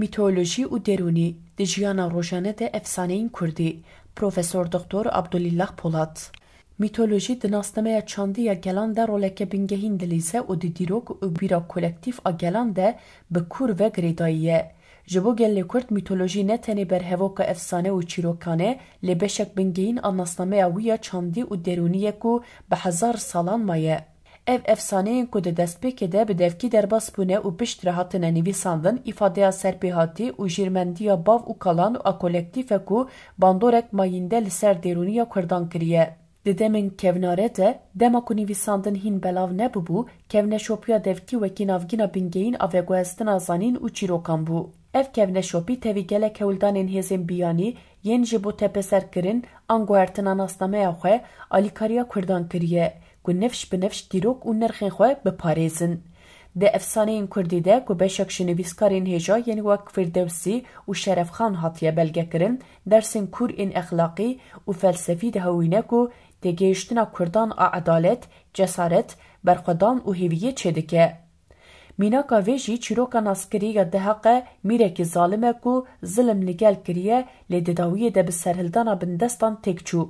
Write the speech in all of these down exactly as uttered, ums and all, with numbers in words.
Mîtolojî û derûnî di jiyana rojane de efsaneyên kurdî. Profesor Doktor Abdulîllah Polat. Mîtolojî di nasnameya çandî ya gelan de roleke bingehîn dilîze û di dîrok û bîra kolektîf a gelan de bi kûr ve girêdayî ye. Ji bo gelê Kurd mîtolojî ne tenê berhevoka efsane û çîrokan e, lê beşek bingehîn a nasnameya wî ya çandî û derûnî ye ku bi hezar salan maye. Ev efsaneyên ku di destpêkê de bi devkî derbas bûne û piştre hatine nivîsandin, îfadeya serpêhatî û jêrmendiya bav û kalan a kolektîf e ku bandorek mayînde li ser derûniya Kurdan kiriye. Di demên kevnare de, dema ku nivîsandin hîn belav nebûbû, kevneşopiya devkî wekî navgîna bingehîn a veguhestina zanîn û çîrokan bû. Ev kevneşopî tevî gelek hewldanên hêzên biyanî yên ji bo tepeserkirin an guhertina nasnameya xwe alîkariya Kurdan kiriye ku nifş bi nifş dîrok û nirxên xwe biparêzin. Di efsaneyên Kurdî de ku beşek ji nivîskarên hêja yên wek Firdewsî û Şerefxan hatiye belgekirin, dersên kûr ên exlaqî û felsefî dihewîne ku têgihiştina Kurdan a edalet, cesaret, berxwedan û hêviyê çêdike. Mînaka vê jî çîroka naskirî ya Dehaq e, mîrekî zalim e ku zilim li gel kiriye, lê di dawiyê de bi serhildana bindestan têk çû.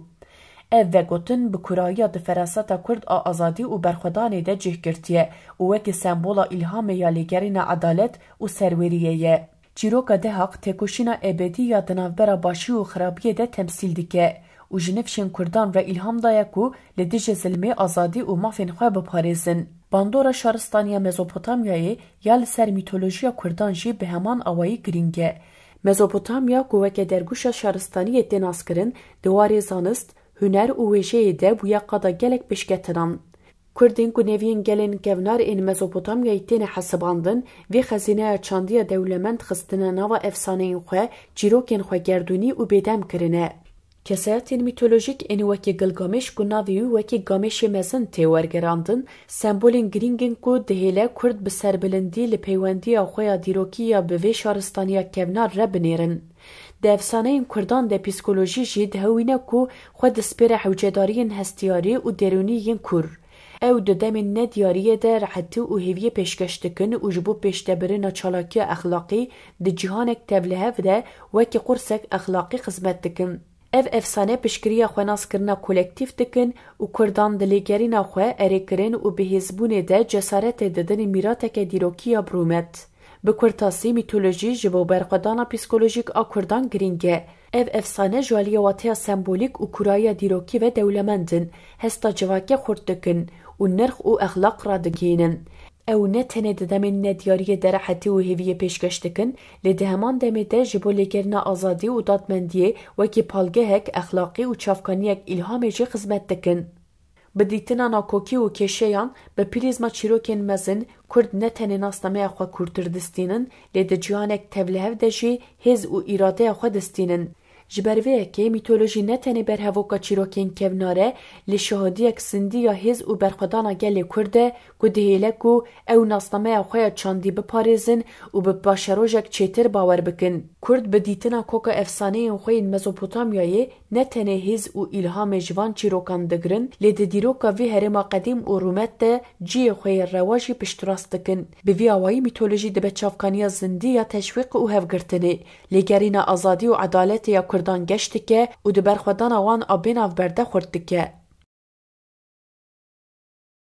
Ev vegotin bi kurayiya di feraseta Kurd a azadî û berxwedanê de cih girtiye û wekî sembola îlhamê ya lêgerîna edalet û serwêriyê ye. Çîroka Dehaq têkoşîna ebedî ya di navbera başî û xirabiyê de temsîl dike û ji nifşên Kurdan re îlham daye ku li dijî zilmê azadî û mafên xwe biparêzin. Bandora şaristaniya Mezopotamyayê ya li ser mîtolojiya Kurdan jî bi heman awayî girîng e. Mezopotamya ku weke dergûşa şaristaniyê tê naskirin, di warê zanist, huner û wêjeyê de bûye qada gelek pêşketinan. Kurdên ku neviyên gelên kevnar ên Mezopotamyayê têne hesibandin, vê xezîneya çandiya dewlemend xistine nava efsaneyên xwe, çîrokên xwe gerdûnî û bêdem kirine. Kesayetên mîtolojîk ên wekî Gilgamêş ku navê wî wekî Gamêşê Mezin tê wergerandin, sembolên girîng in ku dihêle Kurd bi serbilindî li peywendiya xwe ya dîrokî ya bi vê şaristaniya kevnar re binêrin. Di efsaneyên Kurdan de psîkolojî jî dihewîne ku xwe dispêre hewcedariyên hestiyarî û derûnî yên kûr. Ew di demên nediyariyê de rehetî û hêviyê pêşkeş dikin û ji bo pêşdebirina çalakiya exlaqî di cîhanek tevlihev de wekî qursek exlaqî xizmet dikin. Ev efsane piştgiriya xwenaskirina kolektîf dikin û Kurdan di lêgerîna xwe, erêkirin û bihêzbûnê de cesaretê didin mîrateke dîrokî ya bi rûmet. Bi kurtasî, mîtolojî ji bo berxwedana psîkolojîk a Kurdan girîng e. Ev efsane ji aliyê wateya sembolîk û kurayiya dîrokî ve dewlemend in, hesta civakê xurt dikin û nirx û exlaq radigihînin. Ew ne tenê di demên nediyariyê de rehetî û hêviyê pêşkeş dikin, lê di heman demê de ji bo lêgerîna azadî û dadmendiyê wekî palgehek exlaqî û çavkaniyek îlhamê jî xizmet dikin. Bi dîtina nakokî û kêşeyan, bi prîzma çîrokên mezin, Kurd ne tenê nasnameya xwe kûrtir distînin, lê di cîhanek tevlihev de jî hêz û îradeya xwe distînin. Ji ber vê yekê mîtolojî ne tenê berhevoka çîrokên kevnar e, lê şahidiyek zindî ya hêz û berxwedana gelê Kurd e ku dihêle ku ew nasnameya xwe ya çandî biparêzin û bi paşerojek çêtir bawer bikin. Kurd bi dîtina koka efsaneyên xwe yên Mezopotamyayê ne tenê hêz û îlhamê ji van çîrokan digirin, lê di dîroka vî herêma qedîm û rûmet de cihê xwe yê rewa jî piştrast dikin. Bi vî awayî mîtolojî dibe çavkaniya zindî ya teşwîq û hevgirtinê. Lêgerîna azadî û edaletê ya Kurdan geş dike û di berxwedana wan a bênavber de xurt dike.